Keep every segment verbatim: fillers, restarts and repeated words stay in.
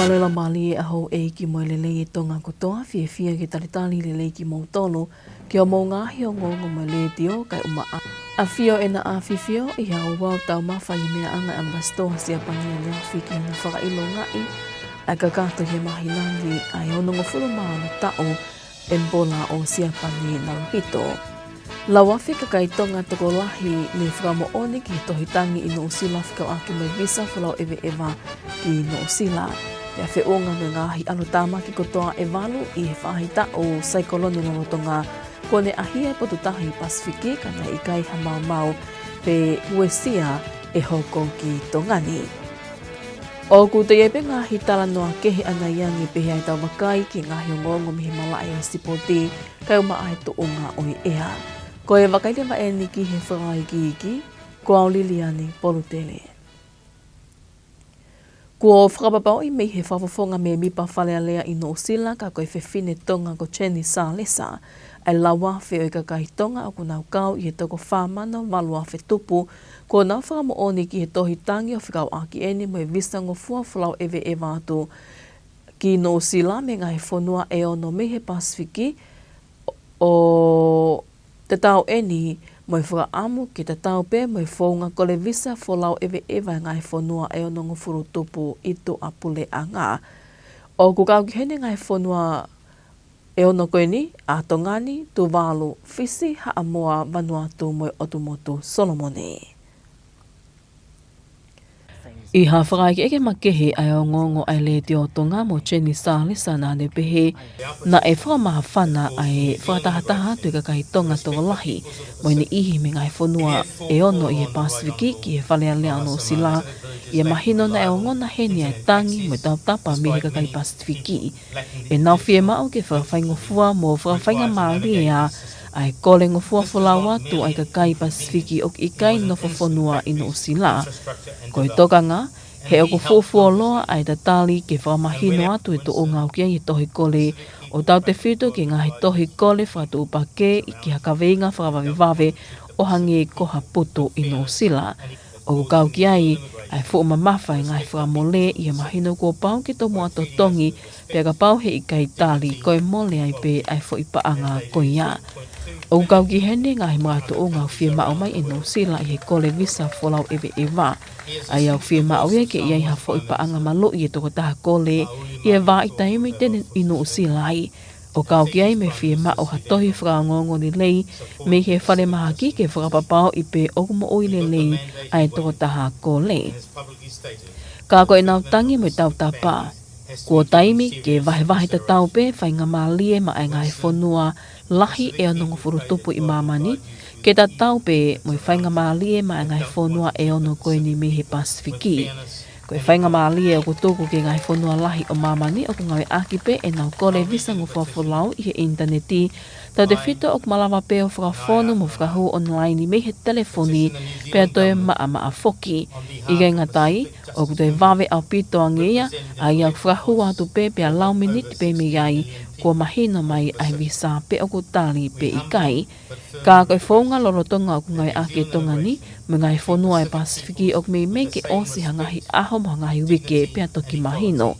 Mālō e laumālie ʻa houʻeiki mo e lelei ʻa Tonga kotoa, fiefia ke talitali lelei kimoutolu ki hoʻomou ngaahi ongoongo mei he Letiō kae ʻumaʻā ʻa e ʻAfio ʻEna ʻAfifio ʻi he ouau taumafa ʻi he meʻaʻanga ʻa e ʻAmipasitoa Siapani ʻaneafi ki hono fakaʻilongaʻi ʻa e kakato ʻi he māhina ni ʻa e onongofulu mā ono taʻu ʻEmipola ʻo Siapani Naruhito. Lau afe kakai Tonga tokolahi ne fakamoʻoni ki he tohi tangi ʻi Nuʻusila fekauʻaki mo e visa folau ʻeveʻeva ki Nuʻusila. Pea feʻunga mo e ngaahi ʻalotāmaki kotoa ʻe valu ʻi he faʻahitaʻu saikolone lolotonga, kuo ne ʻahia e potu tahi Pasifiki ka naʻe ʻikai ha maumau pe uesia ʻe hoko ki Tonga ni. ʻOku toe ʻi ai pē ngaahi talanoa kehe ʻanai ange pehē ʻa e tau vakai ki he ngaahi ongoongo mei he malaʻe ʻo e sipoti kae ʻumaʻā e tuʻunga ʻo e ʻea. Ko e vakai leva eni ki he fakaikiiki, ko au Liliani Polutele. Kuo fakapapauʻi mei he Fakafofonga Mēmipa Fale Alea ʻi Nuʻusila ka ko e fefine Tonga ko Jenny Salesa ʻa e lau afe ʻo e kakai Tonga ʻoku nau kau ʻi he toko fā mano valu afe tupu kuo nau fakamoʻoni ki he tohi tangi ʻo fekauʻaki eni mo e visa ngofua folau ʻeveʻeva atu ki Nuʻusila mei he ngaahi fonua ʻe ono mei he Pasifiki, ʻo tatau eni mo e fakaʻamu ke tatau pē mo e founga kole visa folau ʻeveʻeva ʻa e ngaahi fonua ʻe onongofulu tupu ʻi tuʻapuleʻanga. ʻOku kau ki heni e ngaahi fonua ʻe ono ko eni, ʻa Tonga ni, Tuvalu, Fisi, Haʻamoa, Vanuatu mo e ʻOtu Motu Solomone. ʻI ha fakaʻekeʻeke makehe ʻa e ongoongo ʻa e Letiō Tonga mo Jenny Salesa naʻa ne pehē naʻe fakamāfana ʻa e fakatahataha atu e kakai Tonga tokolahi mo e niʻihi mei he ngaahi fonua ʻe ono ʻi he Pasifiki ki he Fale Alea ʻo Nuʻusila, ʻi he mahino naʻe ongona heni ʻa e tangi mo e tautapa mei he kakai Pasifiki. ʻEnau fiemaʻu ke fakafaingofua mo fakafaingamālie ʻa e kole ngofua folau atu ʻa e kakai Pasifiki ʻoku ʻikai nofo fonua ʻi Nuʻusila. Ko e tokanga, he ʻoku fuofuoloa ʻa e tatali ke fakamahino atu e tuʻunga ʻoku ʻi ai e tohi kole ʻo tautefito ki he ngaahi tohi kole fakatuʻupakē ʻi ha kaveinga fakavavevave ʻo hangē ko ha putu ʻi Nuʻusila. ʻOku kau ki ai ʻa e fuʻu mamafa e ngaahi fakamole ʻi he mahino kuo pau ke tomuʻa totongi pea kapau he ʻikai tali ko e mole ai pē ʻa e foʻi paʻanga ko ia. ʻOku kau ki heni e ngaahi makatuʻunga ʻoku fiemaʻu mai ʻe Nuʻusila ʻi he kole visa folau ʻeveʻeva. ʻA ia ʻoku fiemaʻu ia ke ʻi ai ha foʻi paʻanga maluʻi e tokotaha kole ʻi he vahaʻa taimi te ne ʻi Nuʻusila ai. ʻOku kau ki ai mo e fiemaʻu ha tohi fakaongoongo lelei mei he falemahaki ke fakapapauʻi pē ʻoku moʻui lelei ʻa e tokotaha kole. Ka ko ʻenau tangi mo e tautapa, kuo taimi ke vahevahe tatau pē faingamālie maʻa e ngaahi fonua lahi ʻe onongofulu tupu ʻi māmani, ke tatau pē mo e faingamālie maʻa e ngaahi fonua ʻe ono ko eni mei he Pasifiki. Ko e faingamālie ʻoku tuku ki he ngaahi fonua lahi ʻo māmani ʻoku ngāueʻaki pē ʻenau kole visa ngofua folau ʻi he ʻinitaneti, tautefito ʻoku malava pē ʻo fakafonu mo fakahū online mei he telefoni pea toe maʻamaʻa foki. ʻIkai ngata ai, ʻoku toe vave ʻaupito ange ia, ʻa ia ʻoku fakahū atu pē pea lau miniti pē mei ai kuo mahino mai ʻa e visa pe ʻoku tali pe ʻikai. Ka ko e founga lolotonga ʻoku ngāueʻaki ʻe Tonga ni mo e ngaahi fonua ʻo e Pasifiki ʻoku meimei ke ʻosi ha ngaahi ʻaho mo ha ngaahi uike pea toki mahino.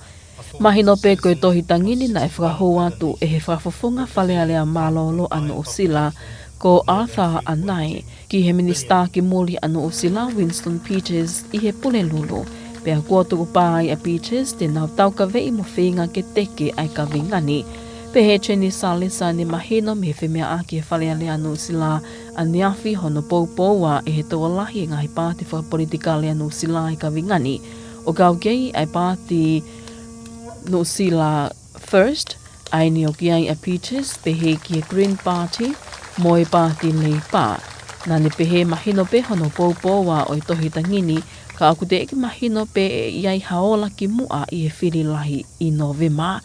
Mahino pē ko e tohi tangi ni naʻe fakahū atu ʻe he Fakafofonga Fale Alea Mālōlō ʻa Nuʻusila, ko Arthur ʻAnae, ki he Minisitā ki Muli ʻa Nuʻusila, Winston Peters, ʻi he Pulelulu. Pea kuo tukupā ai ʻa Peters te nau taukaveʻi mo feinga ke teke ʻa e kaveinga ni. Pehē ʻe Jenny Salesa, ne mahino mei he femeʻaʻaki ʻa e Fale Alea ʻa Nuʻusila ʻaneafi hono poupou ʻa e tokolahi e ngaahi paati fakapolitikale ʻa Nuʻusila ʻi he kaveinga ni. ʻOku kau ki ai ʻa e paati Nuʻusila First, ʻa eni ʻoku ʻi ai ʻa Peters, pehē ki he Green Party mo e Paati Leipa. Naʻa ne pehē mahino pē hono poupou ʻa e tohi tangi ni, ka ʻoku teʻeki mahino pe ʻe ʻi ai ha ola ki muʻa ʻi he fili lahi ʻi Nōvema.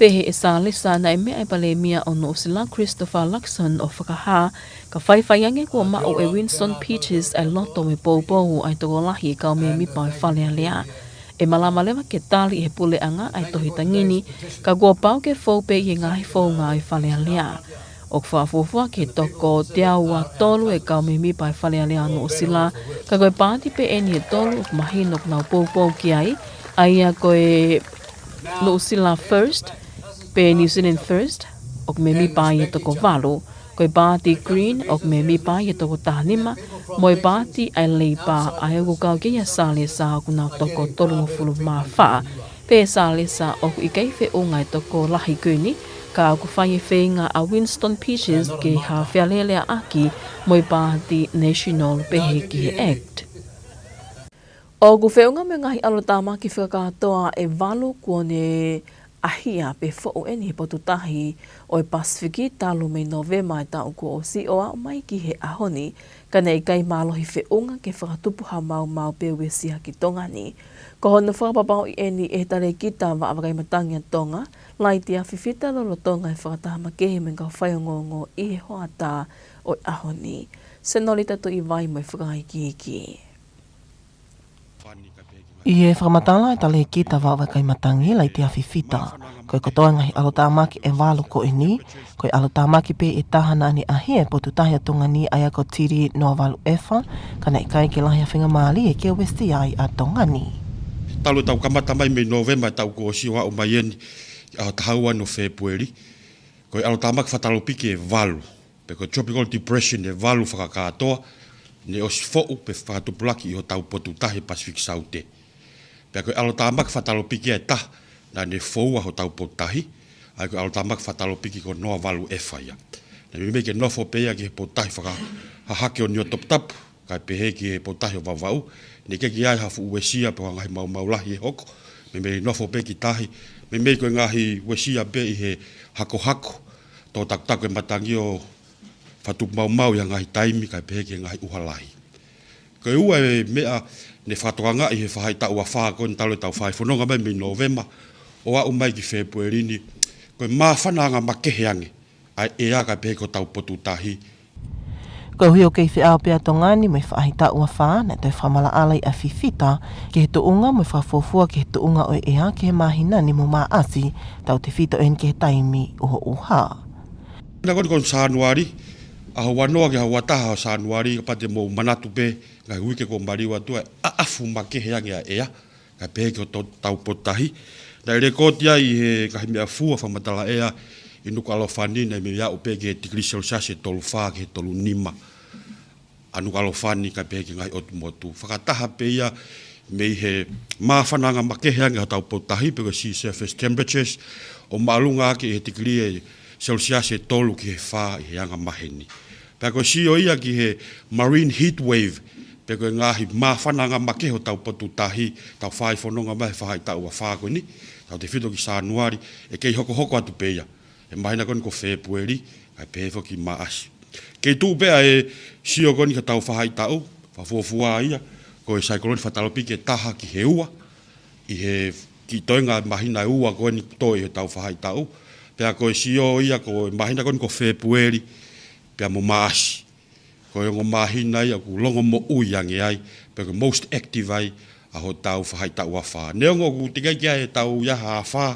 Pehē ʻe Salesa naʻe meʻa ʻa e Palēmia ʻo Nuʻusila Christopher Luxon ʻo fakahā, ka faifai ange kuo maʻu ʻe Winston Peters ʻa e loto mo e poupou ʻa e tokolahi e kau mēmipa ʻo e Fale Alea. ʻE malava leva ke tali ʻe he puleʻanga ʻa e tohi tangi ni, ka kuo pau ke fou pē ʻi he ngaahi founga ʻo e Fale Alea. ʻOku fakafuofua ke toko teau ua tolu e kau mēmipa ʻo e Fale Alea ʻa Nuʻusila, ka ko e paati pē eni ʻe tolu ʻoku mahino ʻoku nau poupou ki ai, ʻa ia ko e Nuʻusila First, pe New Zealand First, ʻoku mēmipa ai e toko valu, ko e paati Green, ʻoku mēmipa ai e toko taha nima, mo e paati ʻa e Labour, ʻa ia ʻoku kau ki ai ʻa Salesa ʻoku nau toko tolungofulu mā fā, pea Salesa ʻoku ʻikai feʻunga e tokolahi ko eni, ka ʻoku fai e feinga ʻa Winston Peters ke hā fealēleaʻaki mo e paati National pehē ki he act. ʻOku feʻunga mo e ngaahi ʻalotāmaki fakakātoa ʻe valu kuo ne ʻahia pe foʻu eni he potu tahi ʻo e Pasifiki talu mei Nōvema e taʻu kuo ʻosi ʻo aʻu mai ki he ʻaho ni, ka ne ʻikai mālohi feʻunga ke fakatupu ha maumau pe uesia ki Tonga ni. Ko hono fakapapauʻi eni ʻe he Talēkita Vaʻa Vakai Matangi ʻa Tonga, Laitia Fifita, lolotonga e fakataha makehe mo e kau faiongoongo ʻi he hoʻatā ʻo e ʻaho ni. Senolita Tuʻivai mo e fakaikiiki. ʻI he fakamatala ʻa e Talēkita Vaʻa Vakai Matangi, Laitia Fifita, ko e kotoa e ngaahi ʻalotāmaki ʻe valu ko eni, ko e ʻalotāmaki pē ʻe taha naʻa ne ʻahia e potu tahi ʻa Tonga ni, ʻa ia ko Tiri Noavalu Efa, ka naʻe ʻikai ke lahi ha faingamālie ke uesia ai ʻa Tonga ni. Talu ʻetau kamata mai mei Nōvema e taʻu kuo ʻosi ʻo aʻu mai eni ki he ʻaho taha ua ʻo Fēpueli, ko e ʻalotāmaki fakatalopiki ʻe valu, pe ko e Tropical Depression ʻe valu fakakātoa, ne ʻosi foʻu pe fakatupulaki ʻi hotau potu tahi Pasifiki Saute. Pea ko e ʻalotāmaki fakatalopiki ʻe taha naʻa ne foua hotau potu tahi, ʻa ia ko e ʻalotāmaki fakatalopiki ko Noavalu Efa ia. Naʻe meimei ke nofo pē ia ki he potu tahi fakahahake ʻo Niuatoputapu, kae pehē ki he potu tahi ʻo Vavaʻu, naʻe ʻikai ke ʻi ai ha fuʻu uesia pe ha ngaahi maumau lahi ʻe hoko, meimei nofo pē ki tahi, meimei ko e ngaahi uesia pē ʻi he hakohako, tō takutaku e matangi ʻo fakatupu maumau ʻi ha ngaahi taimi kae pehē ki he ngaahi ʻuha lahi. Ko e ua e meʻa ne fakatokangaʻi he faʻahitaʻu ʻe fā ko eni talu ʻetau fai fononga mai mei Nōvema ʻo aʻu mai ki Fēpueli ni, ko e māfana anga makehe ange ʻa e ʻea kae pehē ki hotau potu tahi. Koeʻuhi ʻoku kei feʻao pē ʻa Tonga ni mo e faʻahitaʻu ʻe fā, naʻe toe fakamalaʻala ʻa Fifita ki he tuʻunga mo e fakafuofua ki he tuʻunga ʻo e ʻea ki he māhina ni mo Maʻasi, tautefito eni ki he taimi ʻuhoʻuha. Māhina ko eni ko Sānuali, ʻaho ua noa ki he ua taha ʻo Sānuali, kapau te mou manatu pē, ngaahi uike kuo maliu atu, ʻa e ʻaʻafu makehe ange ʻa e ʻea kae pehē ki hotau potu tahi. Naʻe lēkooti ai ʻe he ngaahi meʻafua fakamatala ʻea ʻi Nukuʻalofa ni, naʻe meimei aʻu pē ki he tikilī selesiasi ʻe tolu fā ki he tolu nima ʻa Nukuʻalofa ni kae pehē ki he ngaahi ʻotu motu. Fakataha pē ia mei he māfana anga makehe ange hotau potu tahi pe ko e sea surface temperatures, ʻo māʻolunga ake ʻi he tikilī ʻe selesiasi ʻe tolu ki he fā ʻi he anga maheni. Pea ko e sio ia ki he marine heat wave, pe ko e ngaahi māfana anga makehe hotau potu tahi, tau fai fononga mai he faʻahitaʻu ʻe fā ko eni, tautefito ki Sānuali, ʻe kei hokohoko atu pē ia he māhina ko eni ko Fēpueli, kae pehē foki ki Maʻasi. Kei tuʻu pē ʻa e sio ko eni ki hotau faʻahitaʻu, fakafuofua ia, ko e saikoloni fakatalopiki ʻe taha ki he ua, ʻi he kiʻi toenga māhina ʻe ua ko eni tō ʻi hotau faʻahitaʻu, pea ko e sio ia ko e māhina ko eni ko Fēpueli, pea mo Maʻasi. Ko e ongo māhina ia ʻoku longomoʻui ange ai, pe ko e most active ai, ʻa hotau faʻahitaʻu ʻe fā. Neongo ʻoku teʻeki ai ke ʻi ai ʻetau ʻaʻafu ʻe fā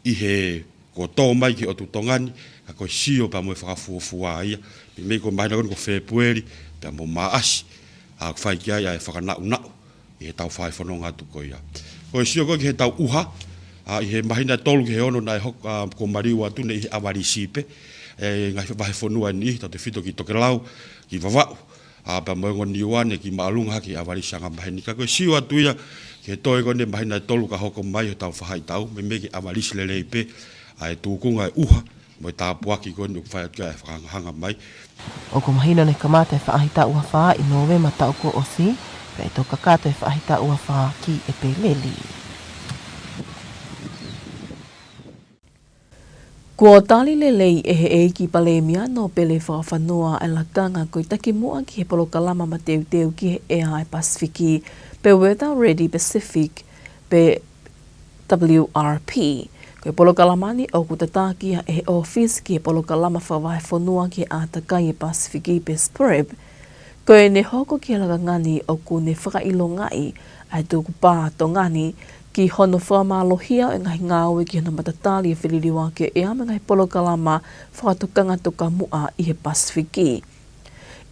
ʻi he kuo tō mai ki he ʻotu Tonga ni, ka ko e sio pea mo e fakafuofua ia, meimei ko e māhina ko eni ko Fēpueli, pea mo Maʻasi, ʻa ʻoku fai ki ai ʻa e fakanaʻunaʻu ʻi heʻetau fai fononga atu ko ia. Ko e sio ko ē ki heʻetau ʻuha, ʻa, ʻi he māhina ʻe tolu ki he ono naʻe hoko, ʻa, kuo maliu atu naʻe ʻi he ʻavalisi pē, ʻa e ngaahi vahefonua ʻe niʻihi, tautefito ki Tokelau, ki Vavaʻu, ʻa, pea mo e ongo Niua naʻe kiʻi māʻolunga hake ʻi he ʻavalisi anga maheni. Ka ko e sio atu ia ki he toe ko eni māhina ʻe tolu ka hoko mai hotau faʻahitaʻu, meimei ke ʻavalisi lelei pē ʻa e tūkunga ʻa e ʻuha mo e tāpuaki ko eni ʻoku fai atu ki ai e fakahangahanga mai. ʻOku mahino naʻe kamata e faʻahitaʻu ʻe fā ʻi Nōvema taʻu kuo ʻosi, pea ʻe toki kakato e faʻahitaʻu ʻe fā ki ʻEpeleli. Kuo tali lelei ʻe he ʻEiki Palēmia Nōpele Fakafanua ʻa e lakanga ko e takimuʻa ki he polokalama mateuteu ki he ʻea ʻa e Pasifiki, pe Weather Ready Pacific, pe W R P. Ko e polokalama ni ʻoku tataki ia ʻe he ʻŌfisi ki he Polokalama Fakavahefonua ki he ʻĀtakai ʻa e Pasifiki pe SPREP. Ko ʻene hoko ki he lakanga ni ʻoku ne fakaʻilongaʻi ʻa e tukupā ʻa Tonga ni ki hono fakamālohia ʻo e ngaahi ngāue ki hono matatali ʻa e feliliuaki ʻo e ʻea mo e ngaahi polokalama fakatokanga tokamuʻa ʻi he Pasifiki.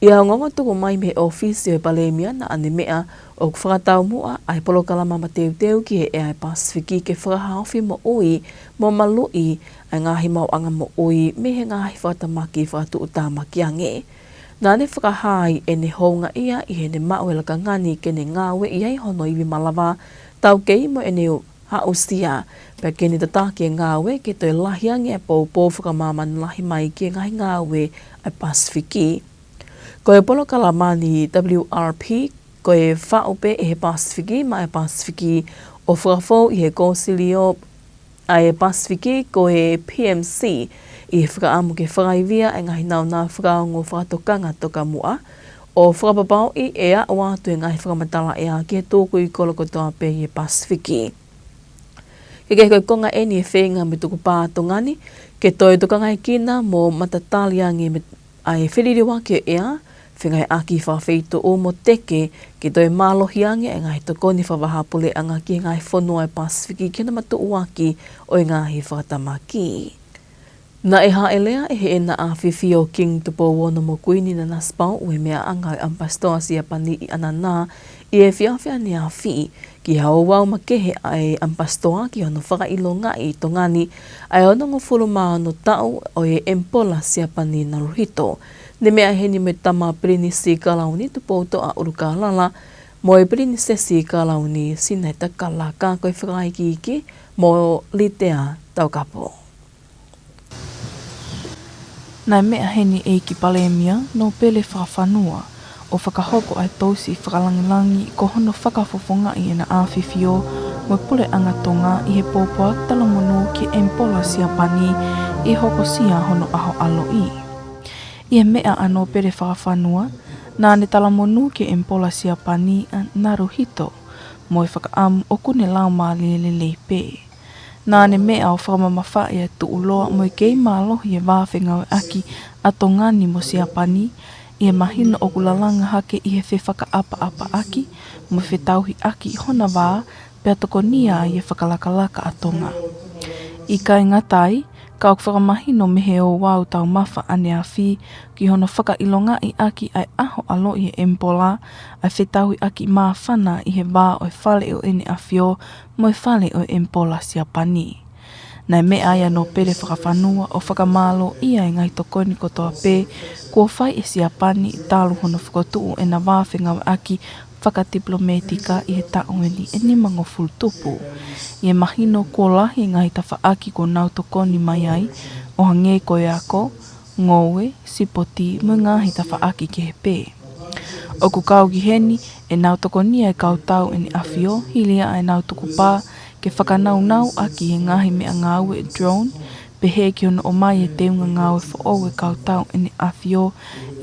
ʻI he ongoongo tuku mai mei he ʻōfisi ʻo e Palēmia, naʻa ne meʻa ʻoku fakataumuʻa ʻa e polokalama mateuteu ki he ʻea ʻa e Pasifiki ke fakahaofi moʻui mo maluʻi ʻa e ngaahi maʻuʻanga moʻui mei he ngaahi fakatamaki fakatuʻutāmaki ange. Naʻa ne fakahā ai ʻene houngaʻia ʻi heʻene maʻu e lakanga ni ke ne ngāueʻi ai hono ivi malava, taukei mo ʻene aʻusia, pea ke ne tataki e ngāue ke toe lahi ange e poupou fakamāmani lahi mai ki he ngaahi ngāue ʻa e Pasifiki. Ko e polokalama ni W R P, ko e faʻu pē ʻe he Pasifiki maʻa e Pasifiki, ʻo fakafou ʻi he Kōsilio ʻa e Pasifiki ko e P M C, ʻi he fakaʻamu ke fakaivia e ngaahi nāunau fakaongo fakatokanga tokamuʻa, ʻo fakapapauʻi ʻe aʻu atu e ngaahi fakamatala ʻea ki he tukui kolo kotoa pē ʻi he Pasifiki. Ke kehe, ko e konga eni e feinga mei he tukupā ʻa Tonga ni ke toe tokangaekina mo matatali ange mei ʻa e feliliuaki ʻo e ʻea, fengāueʻaki fakafeituʻu mo teke ke toe mālohi ange e ngaahi tokoni fakavahaʻapuleʻanga ki he ngaahi fonua ʻo e Pasifiki ki hono matuʻuaki ʻo e ngaahi fakatamaki. Naʻe hāʻele ʻe Heʻena ʻAfifio King Tupou Ono mo Kuini Nanasipauʻu e meʻaʻanga ʻo e ʻAmipasitoa Siapani ʻi ʻAnana ʻi he efiafi ʻaneafi, ki ha ouau makehe ʻa e ʻAmipasitoa ki hono fakaʻilongaʻi ʻi Tonga ni ʻa e onongofulu mā ono taʻu ʻo e ʻEmipola Siapani Naruhito. Ne meʻa heni mo e Tama Pilinisi Kalauni Tupoutoʻa ʻUlukālala mo e Pilinisesi Kalauni Sinaita Kalaka. Ko e fakaikiiki mo Litea Taukapo. Naʻe meʻa heni e ʻEiki Palēmia, Nōpele Fakafanua, ʻo fakahoko ʻa e tousi fakalangilangi ko hono fakafofongaʻi ʻEna ʻAfifio mo e Puleʻanga Tonga ʻi he pōpoaki talamonū ki he ʻEmipola Siapani ʻi he hokosia hono ʻaho ʻaloʻi. ʻI he meʻa ʻa Nōpele Fakafanua, naʻa ne talamonū ki he ʻEmipola Siapani ʻa Naruhito, mo e fakaʻamu ʻoku ne laumālie lelei pē. Naʻa ne meʻa ʻo fakamamafaʻi e tuʻuloa mo e kei mālohi e vā fengāueʻaki ʻa Tonga ni mo Siapani, ʻi he mahino ʻoku lalanga hake ʻi he fefakaʻapaʻapaʻaki mo e fetauhiʻaki hona vā, pea tokonia ai e fakalakalaka ʻa Tonga. ʻIkai ngata ai, ka ʻoku fakamahino mei he ouau taumafa ʻaneafi ki hono fakaʻilongaʻi ʻaki ʻa e ʻaho ʻaloʻi ʻo e ʻEmipola, ʻa e fetauhiʻaki māfana ʻi he vā ʻo e fale ʻo ʻEne ʻAfio mo e fale ʻo e ʻEmipola Siapani. Naʻe meʻa ai ʻa Nōpele Fakafanua ʻo fakamālōʻia e ngaahi tokoni kotoa pē kuo fai ʻe Siapani talu hono fokotuʻu ʻena vā fengāueʻaki fakatipilōmētika ʻi he taʻu eni ʻe nimangofulu tupu. ʻI he mahino kuo lahi e ngaahi tafaʻaki kuo nau tokoni mai ai, ʻo hangē ko e ako, ngoue, sipoti, mo e ngaahi tafaʻaki kehe pē. ʻOku kau ki heni ʻenau tokonia e kau tau ʻEne ʻAfio, hili ia ʻenau tukupā ke fakanaunau ʻaki e ngaahi meʻangāue drone, pehē ki hono ʻomai e teunga ngāue foʻou e kau tau ʻEne ʻAfio,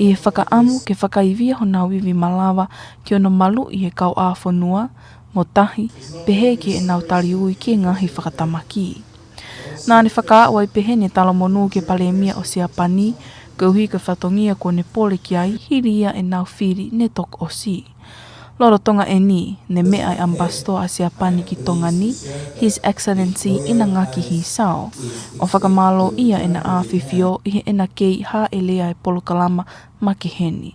ʻi he fakaʻamu ke fakaivia honau ivi malava ki hono maluʻi e kauʻāfonua, mo tahi, pehē ki heʻenau taliui ki he ngaahi fakatamaki. Naʻa ne fakaaʻu ai pehē ʻene talamonū ki he Palēmia ʻo Siapani, koeʻuhi ko e fatongia kuo ne pole ki ai, hili ia ʻenau fili ne toki ʻosi. Lolotonga eni, ne meʻa e ʻAmipasitoa ʻa Siapani ki Tonga ni, His Excellency ʻInangaki Hisao, ʻo fakamālōʻia ʻEna ʻAfifio ʻi heʻena kei hāʻelea e polokalama makehe ni.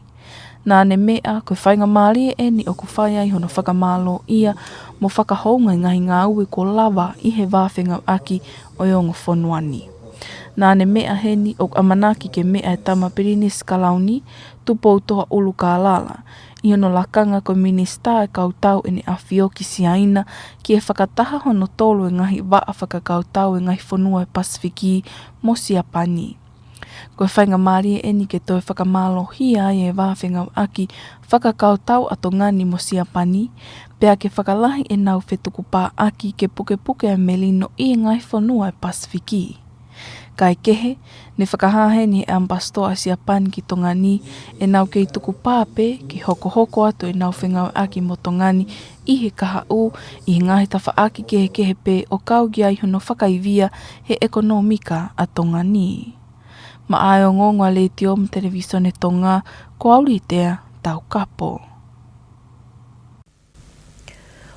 Naʻa ne meʻa ko e faingamālie eni ʻoku fai ai hono fakamālōʻia mo fakahounga e ngaahi ngāue kuo lava ʻi he vā fengāueʻaki ʻo e ongo fonua ni. Naʻa ne meʻa heni ʻoku ʻamanaki ke meʻa e Tama Pilinisi Kalauni Tupoutoʻa ʻUlukālala, ʻi hono lakanga ko e Minisitā e kau tau ʻEne ʻAfio ki Siaina, ki he fakataha hono tolu e ngaahi vaʻa fakakautau e ngaahi fonua e Pasifiki mo Siapani. Ko e faingamālie eni ke toe fakamālohia ai e vā fengāueʻaki fakakautau ʻa Tonga ni mo Siapani, pea ke fakalahi ʻenau fetukupāʻaki ke pukepuke ʻa e melino ʻi he ngaahi fonua e Pasifiki. Kae kehe, ne fakahā heni ʻe he ʻAmipasitoa ʻa Siapani ki Tonga ni ʻenau kei tukupā pē ke hokohoko atu ʻenau fengāueʻaki mo Tonga ni ʻi he kahaʻu, ʻi he ngaahi tafaʻaki kehekehe pē, ʻo kau ki ai hono fakaivia he ʻekonōmika ʻa Tonga ni. Maʻa e ongoongo ʻa e Letiō mo e Televīsone Tonga, ko au Litea Taukapo.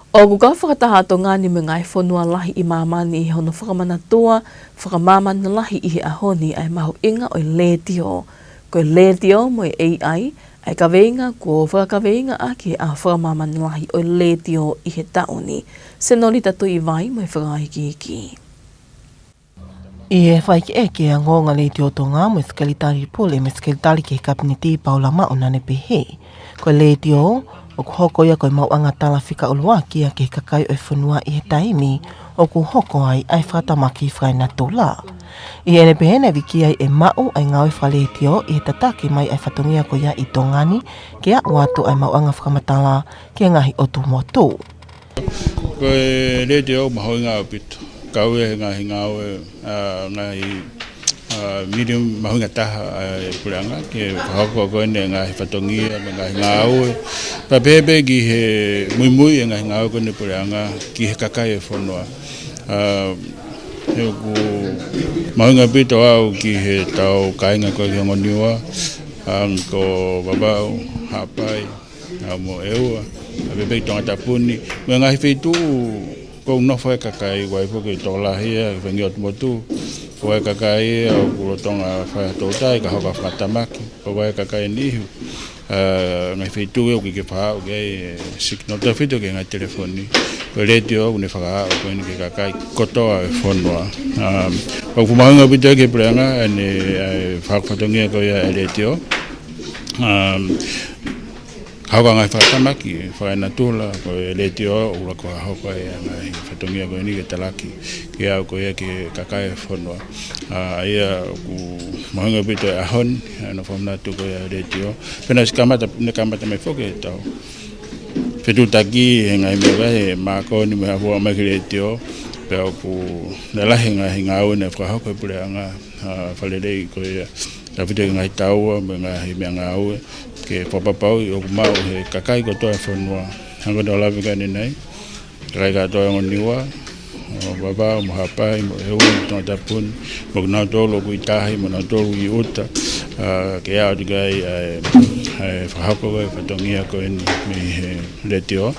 ʻOku kau fakataha ʻa Tonga ni mo e ngaahi fonua lahi ʻi māmani ʻi hono fakamanatua fakamāmani lahi ʻi he ʻaho ni ʻa e mahuʻinga ʻo e letiō. Ko e letiō mo e A I, ʻa e kaveinga kuo fakakaveinga ʻaki ʻa e fakamāmani lahi ʻo e letiō ʻi he taʻu ni. Senolita Tuʻivai mo e fakaikiiki. ʻI he fakaʻekeʻeke ʻa e ongoongo Letiō Tonga mo e Sekelitali Pule mo e Sekelitali ki he Kapineti Paula Maʻu naʻa ne pehē, ko e letiō ʻoku hoko ia ko e maʻuʻanga tala fika ʻuluaki ia ki he kakai ʻo e fonua ʻi he taimi ʻoku hoko ai ʻa e fakatamaki fakaenatula. ʻI heʻene pehē naʻe viki ai ʻe maʻu ʻa e ngāue fakaletiō ʻi he tataki mai ʻa e fatongia ko ia ʻi Tonga ni ke aʻu atu ʻa e maʻuʻanga fakamatala ki he ngaahi ʻotu motu. Ko e letiō mahuʻinga ʻaupito. Kau ia he ngaahi ngāue, ʻa, ngaahi, ʻa, medium mahuʻinga taha ʻa e puleʻanga ke fakahoko ko eni ngaahi fatongia mo e ngaahi ngāue. Pea pehē pē ki he muimui e ngaahi ngāue ko eni puleʻanga ki he kakai e fonua. ʻA, he ʻoku mahuʻinga ʻaupito au ki he tau kāinga ko ē ki Hongoniua, ʻa, ko Vavaʻu, Haʻapai, ʻa, mo ʻEua, ʻa, pehē pē ki Tongatapu ni, mo e ngaahi feituʻu ʻoku nofo ai e kakai, ʻoku ʻi ai foki e tokolahi ia, e fengi ʻotu motu, ʻoku ʻi ai e kakai ia ʻoku lolotonga fai ha toutai, ka hoko ʻa e fakatamaki, ʻoku ʻi ai e kakai niʻihi, ʻa, ngaahi feituʻu ia ʻoku ʻikai ke faʻa aʻu ki ai e signal, tautefito ki he ngaahi telefoni. Ko e letiō ʻoku ne fakaaʻu ko eni ki he kakai kotoa e fonua. ʻA, pea ʻoku mahuʻinga ʻaupito ki he puleʻanga, ʻa eni, ʻa e fakafatongia ko ia e letiō. ʻA, ka hoko ʻa e ngaahi fakatamaki fakaenatula, ko e letiō ʻoku lolotonga hoko ai ʻa e ngaahi fatongia ko eni ke talaki ke aʻu ko ia ki he kakai e fonua. ʻA, ʻa ia ʻoku mahuʻinga ʻaupito e ʻaho ni, ʻa, ʻa e fakamanatu ko ia e letiō. Pea naʻe kamata, ne kamata mai foki e tau fetuʻutaki he ngaahi meʻa ko ē, he mākoni mo e hā fua mai ki he letiō, pea ʻoku lalahi e ngaahi ngāue naʻe fakahoko ʻe he puleʻanga, ʻa, fakalelei ko ia, tautefito ki he ngaahi taua mo e ngaahi meʻangāue, ke fakapapauʻi ʻoku maʻu ʻe he kakai kotoa e fonua. Hangē ko ʻeku lave ko eni, kakai kotoa ʻo Hongoniua, ʻo Vavaʻu mo Haʻapai mo ʻEua mo Tongatapu ni, mo kinautolu ʻoku ʻi tahi mo kinautolu ʻi ʻuta, ʻa, ke aʻu atu ki ai ʻa e, ʻa e fakahoko ko ē e fatongia ko eni mei he letiō,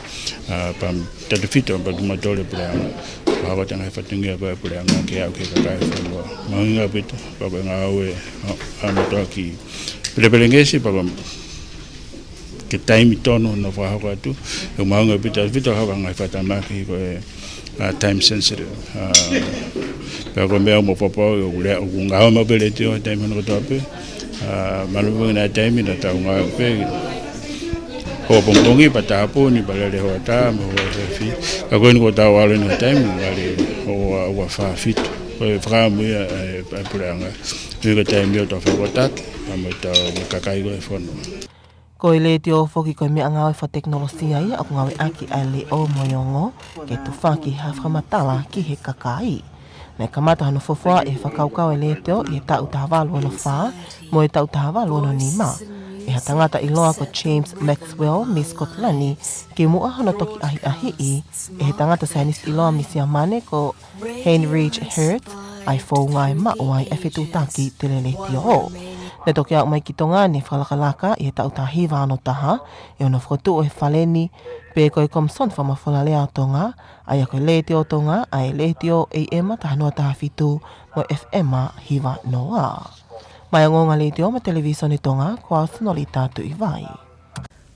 ʻa, pea tautefito pea kimautolu e puleʻanga, fakahoko atu e ngaahi fatongia ko ē e puleʻanga ke aʻu ki he kakai e fonua. Mahuʻinga ʻaupito, pea ko e ngāue, ʻa, ʻa e motuʻa ki Pelepelengesi, pea ko e taimi tonu hono fakahoko atu, ʻoku mahuʻinga ʻaupito, ʻaupito hoko ʻa e ngaahi fakatamaki ko e, ʻa, time sensitive. ʻA, pea ko e meʻa ʻoku mau fakapapauʻi ʻoku lea, ʻoku ngāue maʻu pē e letiō he taimi hono kotoa pē. ʻA, mahalo pē naʻe ʻi ai e taimi naʻa tau ngāue pē ʻo pongipongi pea tāpuni, pea lele hoʻatā mo e efiafi. Ka ko eni kuo tau ʻalu eni ki he taimi ngali ʻo, ʻo, ʻo fā fitu. Ko e fakaʻamu ia ʻa e, ʻa e puleʻanga. Ko e taimi ʻoku tau fakataha ai mo e tau mo e kakai ko ē e fonua. Ko e letiō foki ko e meʻangāue fakatekinolosia ia ʻoku ngāueʻaki ʻa e leʻo mo e ongo ke tufaki ha fakamatala ki he kakai. Naʻe kamata hono fofoaʻi e fakakaukau e letiō ʻi he taʻu taha valu ono fā mo e taʻu taha valu ono nima ʻe ha tangata ʻiloa ko James Maxwell mei Sikotilani, kimuʻa hono toki ʻahiʻahiʻi ʻe he tangata saienisi ʻiloa mei Siamane ko Heinrich Hertz ʻa e founga ʻe maʻu ai e fetuʻutaki teleletiō. Naʻe toki aʻu mai ki Tonga ne fakalakalaka ʻi he taʻu taha hiva ono taha ʻi hono fokotuʻu e fale ni pē ko e Komisoni Fakamafolalea ʻo Tonga, ʻa ia ko e Letiō Tonga, ʻa e letiō AM taha noa taha fitu mo e FM hiva noa. Maʻá e ongoongo Letiō mo e Televisone Tonga, ko au Senolita Tuʻivai.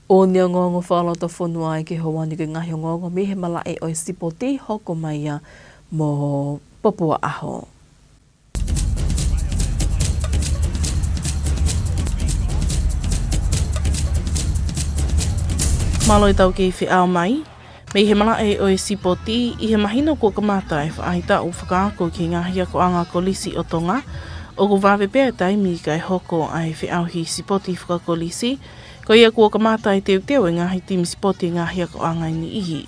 ʻOku ne ongoongo fakalotofonua ai ki he houa ni ko e ngaahi ongoongo mei he malaʻe ʻo e sipoti, hoko mai ia mo Popua ʻAho. Mālō e tau kei feʻao mai. Mei he malaʻe ʻo e sipoti, ʻi he mahino kuo kamata e faʻahitaʻu fakaako ki he ngaahi akoʻanga kolisi ʻo Tonga, ʻoku vave pē ʻa e taimi kae hoko ʻa e feʻauhi sipoti fakakolisi, ko ia kuo kamata e teuteu e ngaahi timi sipoti e ngaahi akoʻanga ʻe niʻihi.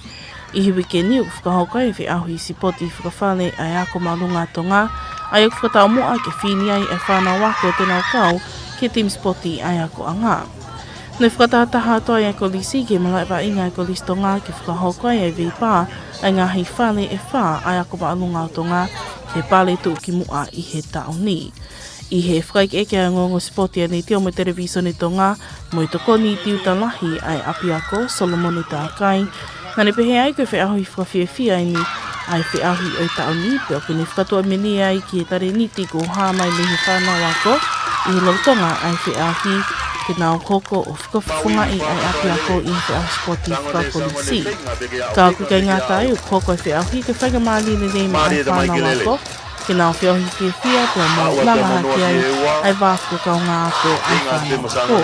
ʻI he uike ni ʻoku fakahoko ai e feʻauhi sipoti fakafale ʻa e Ako Māʻolunga ʻo Tonga, ʻa ia ʻoku fakataumuʻa ke fili ai e fānau ako ʻo tēnā kau ki he timi sipoti ʻa e akoʻanga. Naʻe fakatahataha atu ai ʻa e kolisi ki he malaʻe vaʻinga ʻa e Kolisi Tonga ke fakahoko ai ʻa e veipā ʻa e ngaahi fale ʻe fā ʻa e Ako Māʻolunga ʻo Tonga ki he pale tuʻukimuʻa ʻi he taʻu ni. ʻI he fakaʻekeʻeke ʻa e ongoongo sipoti ʻa e Letiō mo e Televisone Tonga mo e Tokoni Tiuta Lahi ʻa e ʻApiako, Solomone Takai, naʻa ne pehē ai ko e feʻauhi fakafiefia eni ʻa e feʻauhi ʻo e taʻu ni, pea ʻoku ne fakatuʻamelie ai ki he talēniti kuo hā mai mei he fānau ako, ʻi he lolotonga ʻa e feʻauhi ke nau hoko ʻo fakafofongaʻi ʻa e ʻapiako ʻi he feʻauhi sipoti fakakolisi. Ka ʻoku ʻikai ngata ai, ʻoku hoko ʻa e feʻauhi ke faingamālie lelei maʻa e fānau ako ke nau feohi fiefia pea mo langa hake ai ʻa e vā fakakaungāako ʻa e fānau ako.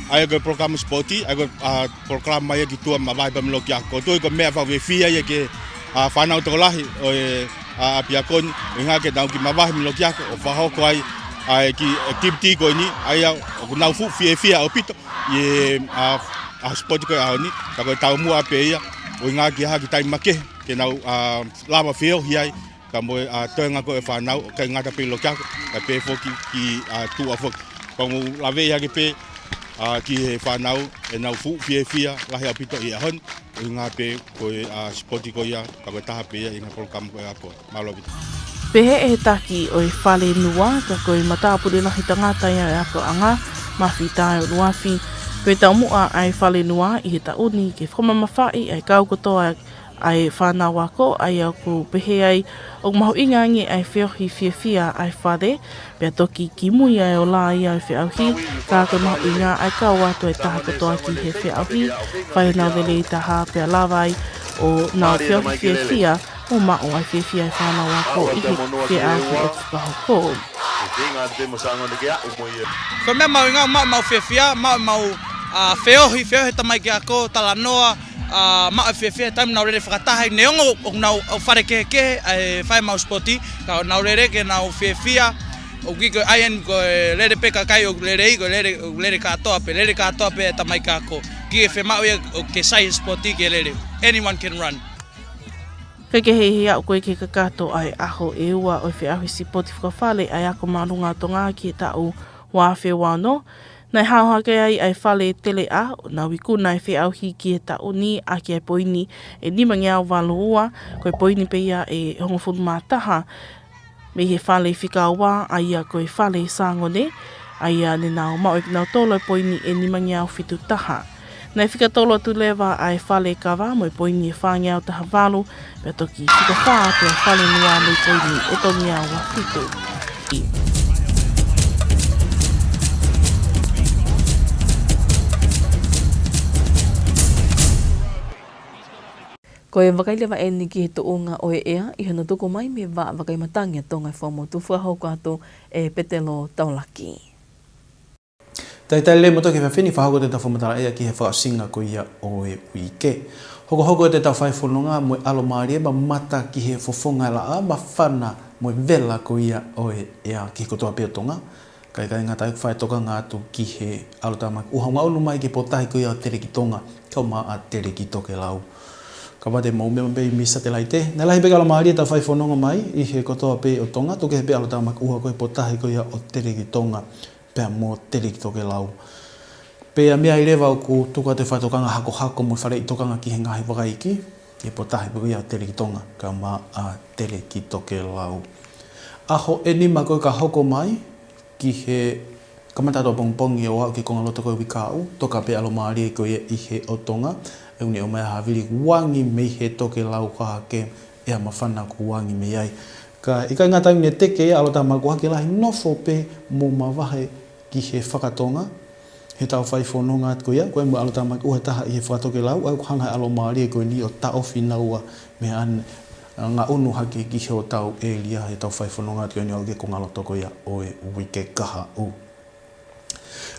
ʻA ia ko e polokalama sipoti, ʻa ia ko e, ʻa, polokalama ia ki tuʻa mavahe pea mei loki ako. Ko e tuʻa ia ko e meʻa fakafiefia ia ki he, ʻa, fānau tokolahi ʻo e, ʻa, ʻapiako ni, ʻuhinga ke nau kiʻi mavahe mei loki ako, ʻo fakahoko ai ʻa e kiʻi activity ko eni, ʻa ia ʻoku nau fuʻu fiefia ʻaupito ʻi he, ʻa, ʻa, sipoti ko ē ʻaho ni, ka ko e taumuʻa pē ia, ʻuhinga ki ha kiʻi taimi makehe, ke nau, ʻa, lava feohi ai, ka mo e, ʻa, toenga ko ē ʻa e fānau, ʻikai ngata pē ʻi loki ako, ka pehē foki ki, ʻa, tuʻa foki. Pea ʻoku ou laveʻi hake pē, ʻa, ki he fānau, ʻenau fuʻu fiefia lahi ʻaupito ʻi he ʻaho ni, ʻuhinga pē ko e, ʻa, sipoti ko ia, ka ko e taha pē ia ʻi he ngaahi polokalama ko ē ʻa e ako. Mālō ʻaupito. Pehē ʻe he taki ʻo e Fale Nua, ka ko e matāpule lahi tangata ia ʻo e akoʻanga, Mafi Tae ʻUluafi, ko e taumuʻa ʻa e Fale Nua ʻi he taʻu ni ke fakamamafaʻi ʻa e kau kotoa ʻa e fānau ako, ʻa ia ʻoku pehē ai ʻoku mahuʻinga ange ʻa e feohi fiefia ʻa e fale, pea toki kimui ʻa e ola ia ʻo e feʻauhi, ka ko e mahuʻinga ʻa e kau atu ʻa e taha kotoa ki he feʻauhi, fai ʻenau lelei taha pea lava ai ʻo nau feohi fiefia, ʻo maʻu ʻa e fiefia ʻa e fānau ako ʻi he feʻauhi ʻoku fakahoko. Ko e meʻa mahuʻinga, maʻu ʻemau fiefia, maʻu ʻemau, ʻa, feohi, feohi he tamaiki ako, talanoa, ʻa, maʻu e fiefia he taimi ʻoku nau lele fakataha ai, neongo ʻoku nau ʻi fale kehekehe, ʻa e fai ʻemau sipoti, ka ʻoku nau lele ke nau fiefia, ʻoku ʻikai ko e ʻai eni ko e lele pē kakai ʻoku lele ai, ko e lele, ʻoku lele kātoa pē, lele kātoa pē e tamaiki ako. ʻIkai ke fiemaʻu ia ʻo ke sai he sipoti ke lele. Anyone can run. Kae kehe ʻi he aʻu ko ē ki he kakato ʻa e ʻaho ʻe ua ʻo e feʻauhi sipoti fakafale ʻa e Ako Māʻolunga ʻo Tonga ki he taʻu ua afe ua ono, naʻe hao hake ai ʻa e fale teleʻa, ʻo nau ikuna e feʻauhi ki he taʻu ni ʻaki ʻa e poini ʻe nimangeau valu ua, ko e poini pē ia ʻe hongofulu mā taha, mei he fale fika ua, ʻa ia ko e fale Sangone, ʻa ia ne nau maʻu ʻe kinautolu e poini ʻe nimangeau fitu taha. Naʻe fika tolu atu leva ʻa e fale Kava mo e poini ʻe fāngeau taha valu, pea toki fika fā atu ʻa e Fale Nua mo e poini ʻe tolungeau ua fitu. Ko e vakai leva eni ki he tuʻunga ʻo e ʻea, ʻi hono tuku mai mei he Vaʻa Vakai Matangi ʻa Tonga ʻa e Fuaʻamotu, fakahoko atu ʻe Petelo Taulaki. Talitali lelei kimoutolu ki he efiafi ni, fakahoko atu ʻetau fakamatala ʻea ki he fakaʻosinga ko ia ʻo e uike. Hokohoko atu ʻetau fai fononga mo e ʻalomālie mamata ki he fofonga e laʻā, māfana mo e vela ko ia ʻo e ʻea ki he kotoa pē ʻo Tonga. Kae ʻikai ngata ai, ʻoku fai e tokanga atu ki he ʻalotāmaki ʻuha ʻoku ngaʻunu mai ki he potutahi ko ia ʻo Telekitonga, kaeʻumaʻā ʻa Telekitokelau. Kapau te mou meʻa mai pē ʻi he satelaite, naʻe lahi pē ke ʻalomālie ʻetau fai fononga mai ʻi he kotoa pē ʻo Tonga, tuku kehe pē ʻalotāmaki ʻuha ko e potutahi ko ia ʻo Telekitonga pea mo Telekitokelau. Pea meʻa ai leva ʻoku tuku atu e fai tokanga hakohako mo e faleʻi tokanga ki he ngaahi vakai iiki, ki he potutahi pē ko ia ʻo Telekitonga, kaeʻumaʻā ʻa Telekitokelau. ʻAho ʻe nima ko ē ka hoko mai, ki he kamata atu ʻapongipongi ʻo aʻu ki he konga loto ko ē uike kahaʻu, toka pē ʻalomālie ko ia ʻi he ʻotonga, ʻoku ne ʻomai ha havili kuo angi mei he tokelau ka hake ʻea māfana kuo angi mei ai. Kae ʻikai ngata ai, ʻoku ne teke ia ʻalotāmaki ʻuha ke lahi nofo pē mo mavahe ki he fakatonga, heʻetau fai fononga atu ko ia, ko e mo e ʻalotāmaki ʻuha ʻe taha ʻi he fakatokelau, ʻa ia ʻoku hanga ʻe he ʻalomālie ko eni ʻo taʻofi naua mei ai, ʻa, ngaʻunu hake ki hotau ʻēlia heʻetau fai fononga atu ko eni ʻo aʻu ki he konga loto ko ia ʻo e uike kahaʻu.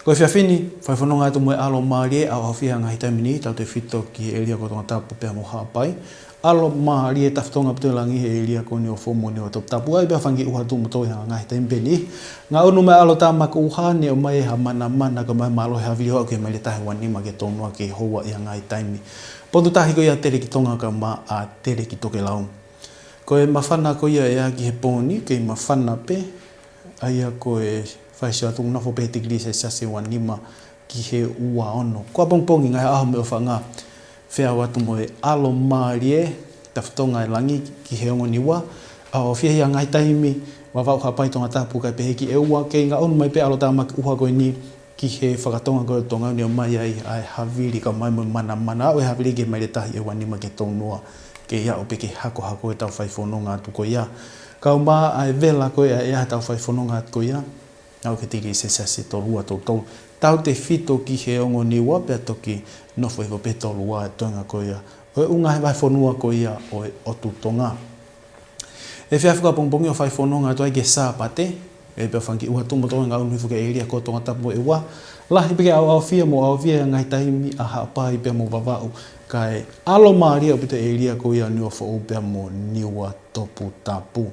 Ko e efiafi ni, fai fononga atu mo e ʻalomālie, ʻaʻahi ʻa e ngaahi taimi ni, tautefito ki he ʻēlia ko Tongatapu pea mo Haʻapai. ʻAlomālie tafitonga ʻaupito e langi he ʻēlia ko eni ʻo Fuʻu Moʻunioa Toputapu, ʻa ia pea fanga kiʻi ʻuha tuʻu mo tō ʻi ha ngaahi taimi pē ni. Ngaʻunu mai ʻa e ʻalotāmaki ʻuha, ne ʻomai ha manamana kae ʻomai ha mālohi havili ʻo aʻu ki he maile taha ua nima ki he tolungeau ki he houa ʻi ha ngaahi taimi. Potutahi ko ia Telekitonga kaeʻumaʻā Telekitokelau. Ko e māfana ko ia ʻea ki he pō ni, kei māfana pē, ʻa ia ko e fai sio atu ʻoku nofo pē he tikilī selesiasi ua nima ki he ua ono. Ko ʻapongipongi, ngaahi ʻaho mo e ʻofaʻanga, feʻao atu mo e ʻalomālie tafitonga e langi ki he ongo Niua, ʻaʻahi ʻa e ngaahi taimi, Vavaʻu, Haʻapai, Tongatapu kae pehē ki ʻEua, kei ngaʻunu mai pē ʻalotāmaki ʻuha ko eni ki he fakatonga ko ē ʻo Tonga, ne ʻomai ai ʻa e havili kaeʻumaʻā mo e manamana, aʻu e havili ki he maile taha ʻe ua nima ki he tolungeau, kei aʻu pē ki he hakohako ʻetau fai fononga atu ko ia. Kaeʻumaʻā ʻa e vela ko ē ʻa e ʻea heʻetau fai fononga atu ko ia, Aʻu ki he tigilī selesiasi ʻe tolu ua, tolu tolu. Tautefito ki he ongo Niua pea toki nofo hifo pē he tolu ua e toenga ko ia ʻo e ʻū ngaahi vahefonua ko ia ʻo e ʻotu Tonga. Efiafi ko ia ʻapongipongi ʻoku fai fononga atu ai ki he Sāpate, ʻe pea fanga kiʻi ʻuha tuʻu mo tō e ngaʻunu hifo ki he ʻēlia ko Tongatapu mo ʻEua. Lahi pē ke ʻaoʻaofia mo ʻaofia he ngaahi taimi ʻa Haʻapai pea mo Vavaʻu, kae ʻalomālie ʻaupito e ʻēlia ko ia Niuafoʻou pea mo Niuatoputapu.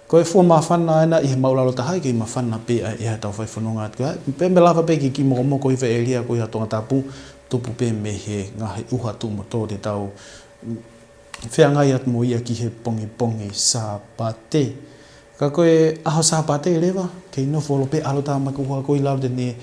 Ko e fua māfana ena ʻi he māʻulalo taha, ʻe kei māfana pē ʻa e ʻea ʻetau fai fononga atu ki ai. Pea ʻe lava pē ke kiʻi mokomoko hifo e ʻēlia ko ia Tongatapu, tupu pē mei he ngaahi ʻuha tuʻu mo tō te tau feangai atu mo ia ki he pongipongi Sāpate. Ka ko e ʻaho Sāpate leva, kei nofo holo pē ʻalotāmaki ʻuha ko ia ʻi lalo, te ne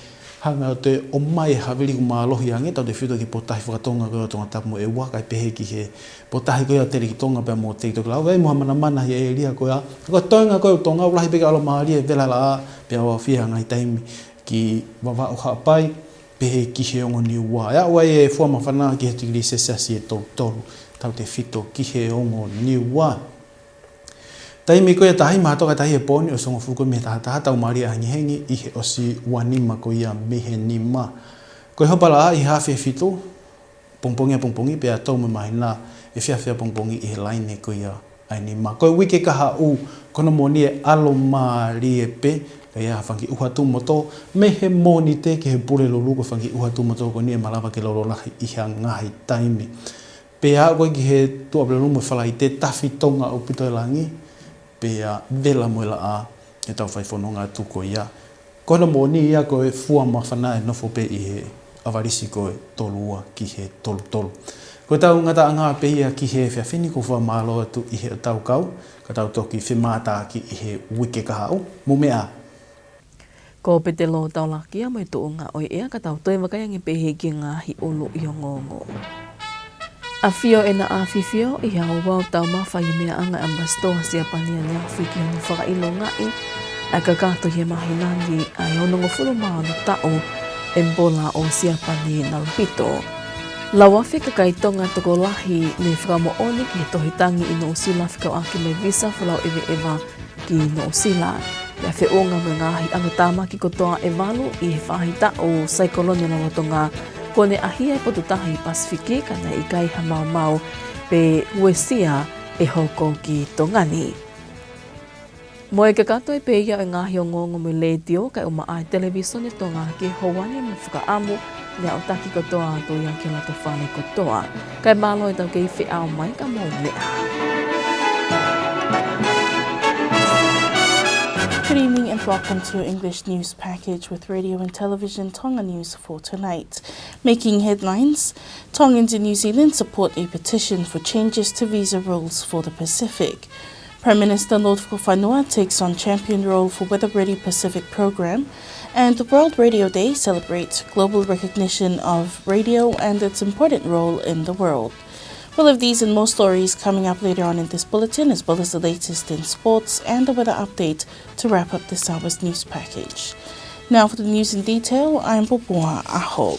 hanga ʻo toe ʻomai e havili ʻoku mālohi ange, tautefito ki he potahi fakatonga ko ia ʻo Tongatapu mo ʻEua, kae pehē ki he potahi ko ia ʻo Telikitonga pea mo Telitokilau. ʻOku ʻi ai mo ha manamana ʻi he ʻēlia ko ia. Ko e toenga ko ia ʻo Tonga, ʻoku lahi pē ke ʻalomālie e vela laʻā pea ʻaofia he ngaahi taimi ki Vavaʻu, Haʻapai, pehē ki he ongo Niua. ʻE aʻu ai e fua māfana ki he tigilī selesiasi ʻe tolu tolu, tautefito ki he ongo Niua. Taimi ko ia ʻe taha, mahalo ko e tahi he pō ni ʻosi hongofulu ko ia mei he taha taha, tau mālie ʻa e hengihengi ʻi he ʻosi ua nima ko ia mei he nima. Ko e hopa laʻā ʻi he afi ʻe fitu, pongipongi ʻapongipongi pea tau mo e māhina efiafi ʻapongipongi ʻi he laine ko ia ʻa e nima. Ko e uike kahaʻu, ko hono moʻoni ʻe ʻalomālie pē, ka ʻi ai ha fanga kiʻi ʻuha tuʻu mo tō mei he Mōnite ki he Pulelulu, ko e fanga kiʻi ʻuha tuʻu mo tō ko eni ʻe malava ke lolo lahi ʻi ha ngaahi taimi. Pea aʻu ko ia ki he Tuʻapulelulu mo e Falaite, tafi tonga ʻaupito e langi, pea vela mo e laʻā ʻetau fai fononga atu ko ia. Ko hono moʻoni ia ko e fua māfana ʻe nofo pē ʻi he ʻavalisi ko e tolu ua ki he tolu tolu. Ko ʻetau ngataʻanga pē ia ki he efiafi ni, ko e fakamālō atu ʻi heʻetau kau, ka tau toki femātaaki ʻi he uike kahaʻu. Mou meʻa ā. Ko Petelo Taulakia mo e tuʻunga ʻo e ʻea, ka tau toe vakai ange pē ki he ngaahi ʻuluʻi ongoongo. ʻAfio ʻEna ʻAfifio ʻi he ouau taumafa ʻi he meʻaʻanga ʻa e ʻAmipasitoa Siapani ʻaneafi ki hono fakaʻilongaʻi ʻa e kakato ʻi he mahina ni ʻa e onongofulu mā ono taʻu ʻo e Emepela ʻo Siapani, Naruhito. Lauafe kakai Tonga tokolahi ne fakamoʻoni ki he tohi tangi ʻi Nuʻusila fekauʻaki mo e visa folau ʻeveʻeva ki Nuʻusila. Pea feʻunga mo e ngaahi ʻalotāmaki kotoa ʻe valu ʻi he faʻahitaʻu Saikolone Lolotonga, kuo ne ʻahia e potu taha ʻi Pasifiki, ka naʻe ʻikai ha maumau pe uesia ʻe hoko ki Tonga ni. Mo e kakato ē pē ia ʻo e ngaahi ongoongo mei he Letiō kae ʻumaʻā e Televīsone Tonga ki he houa ni, mo e fakaʻamu ne aʻutaki kotoa atu ia ki he loto fale kotoa. Kae mālō ʻetau kei feʻao mai, ka mou meʻa ā. Good evening and welcome to your English news package with Radio and Television Tonga News for tonight. Making headlines, Tongans in New Zealand support a petition for changes to visa rules for the Pacific. Prime Minister Lord Fakafanua takes on champion role for Weather Ready Pacific program, and the World Radio Day celebrates global recognition of radio and its important role in the world. All of these and more stories coming up later on in this bulletin, as well as the latest in sports and the weather update to wrap up this hour's news package. Now for the news in detail, I'm Popua Aho.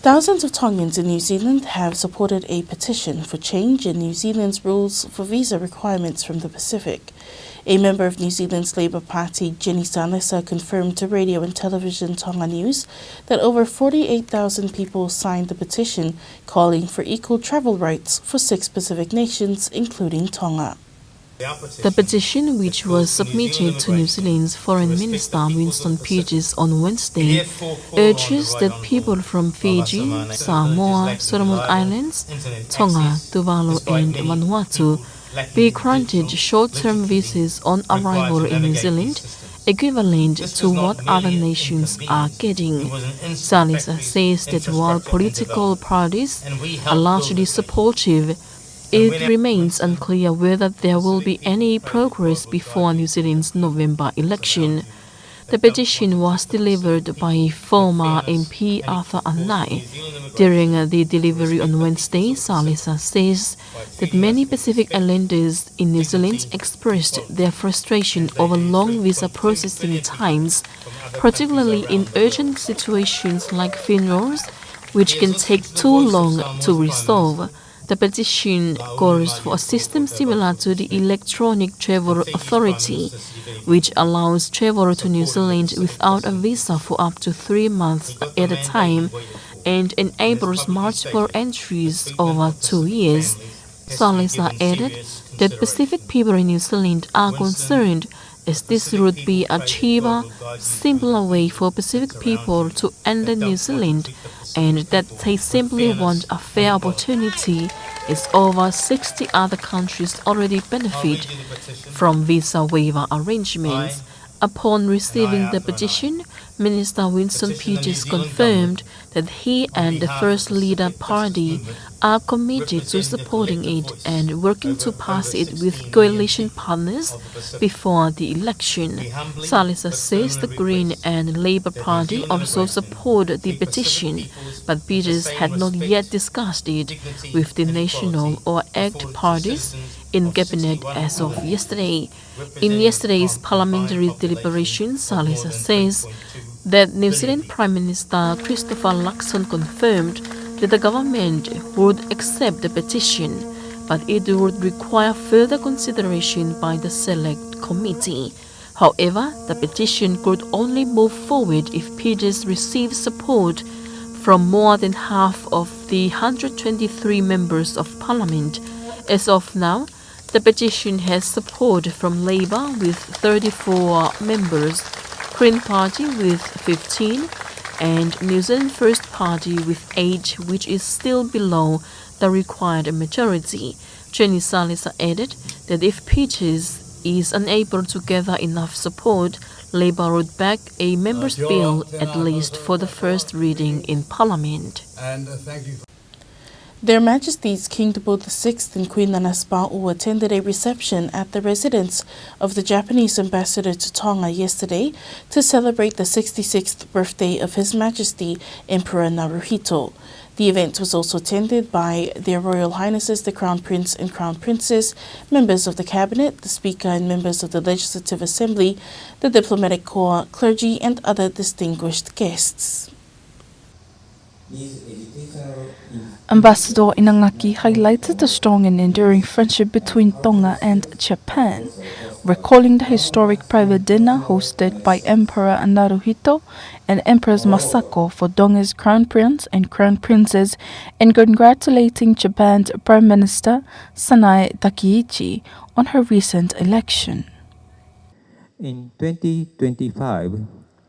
Thousands of Tongans in New Zealand have supported a petition for change in New Zealand's rules for visa requirements from the Pacific. A member of New Zealand's Labour Party, Jenny Salesa, confirmed to Radio and Television Tonga News that over forty-eight thousand people signed the petition calling for equal travel rights for six Pacific nations, including Tonga. The petition, which was submitted to New Zealand's Foreign Minister Winston Peters on Wednesday, urges that people from Fiji, Samoa, Solomon Islands, Tonga, Tuvalu and Vanuatu be granted short-term visas on arrival in New Zealand, equivalent to what other nations are getting. Salesa says that while political parties are largely supportive, it remains unclear whether there will be any progress before New Zealand's November election. The petition was delivered by former M P Arthur ʻAnai. During the delivery on Wednesday, Salesa says that many Pacific Islanders in New Zealand expressed their frustration over long visa processing times, particularly in urgent situations like funerals, which can take too long to resolve. The petition calls for a system similar to the Electronic Travel Authority, which allows travel to New Zealand without a visa for up to three months at a time and enables multiple entries over two years. Salesa added that Pacific people in New Zealand are concerned, as this would be a cheaper, simpler way for Pacific people to enter New Zealand, and that they simply want a fair opportunity, as over sixty other countries already benefit from visa waiver arrangements. Upon receiving the petition, Minister Winston Peters confirmed that he and the First Leader party are committed to supporting it and working to pass it with coalition partners before the election. Salesa says the Green and Labour Party also support the petition, but Peters had not yet discussed it with the National or ACT parties in Cabinet as of yesterday. In yesterday's parliamentary deliberation, Salesa says that New Zealand Prime Minister Christopher Luxon confirmed that the government would accept the petition, but it would require further consideration by the Select Committee. However, the petition could only move forward if Peters receives support from more than half of the hundred twenty-three members of parliament. As of now, the petition has support from Labour with thirty-four members, Green Party with fifteen, and New Zealand First Party with eight, which is still below the required majority. Jenny Salesa added that if Peters is unable to gather enough support, Labour would back a member's bill at least for the first reading in Parliament. Their Majesties King Tupou the sixth and Queen Nanasipauʻu attended a reception at the residence of the Japanese ambassador to Tonga yesterday to celebrate the sixty-sixth birthday of His Majesty Emperor Naruhito. The event was also attended by Their Royal Highnesses the Crown Prince and Crown Princess, members of the Cabinet, the Speaker and members of the Legislative Assembly, the diplomatic corps, clergy and other distinguished guests. Ambassador Inagaki highlighted the strong and enduring friendship between Tonga and Japan, recalling the historic private dinner hosted by Emperor Naruhito and Empress Masako for Tonga's Crown Prince and Crown Princess, and congratulating Japan's Prime Minister Sanae Takaichi on her recent election. In twenty twenty-five,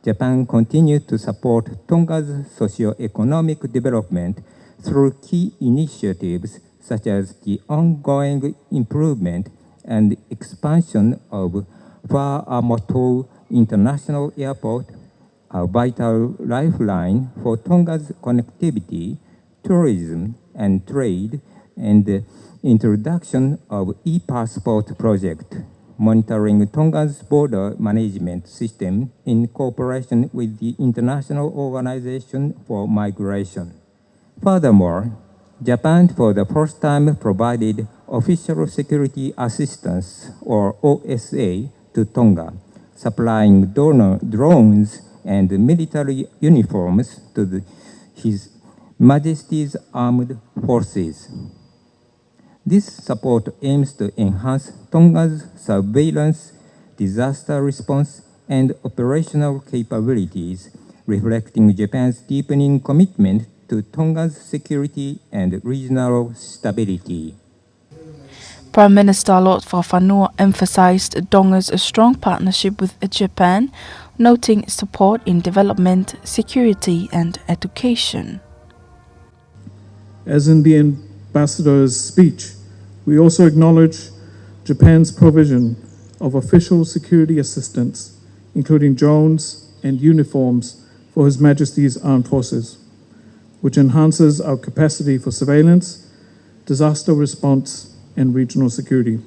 Japan continued to support Tonga's socio-economic development through key initiatives such as the ongoing improvement and expansion of Fa'amotou International Airport, a vital lifeline for Tonga's connectivity, tourism and trade, and the introduction of e-passport project, monitoring Tonga's border management system in cooperation with the International Organization for Migration. Furthermore, Japan for the first time provided official security assistance, or O S A, to Tonga, supplying donor drones and military uniforms to the, His Majesty's Armed Forces. This support aims to enhance Tonga's surveillance, disaster response, and operational capabilities, reflecting Japan's deepening commitment to Tonga's security and regional stability. Prime Minister Lord Fakafanua emphasized Tonga's strong partnership with Japan, noting support in development, security, and education. As in the ambassador's speech, we also acknowledge Japan's provision of official security assistance, including drones and uniforms for His Majesty's Armed Forces, which enhances our capacity for surveillance, disaster response, and regional security.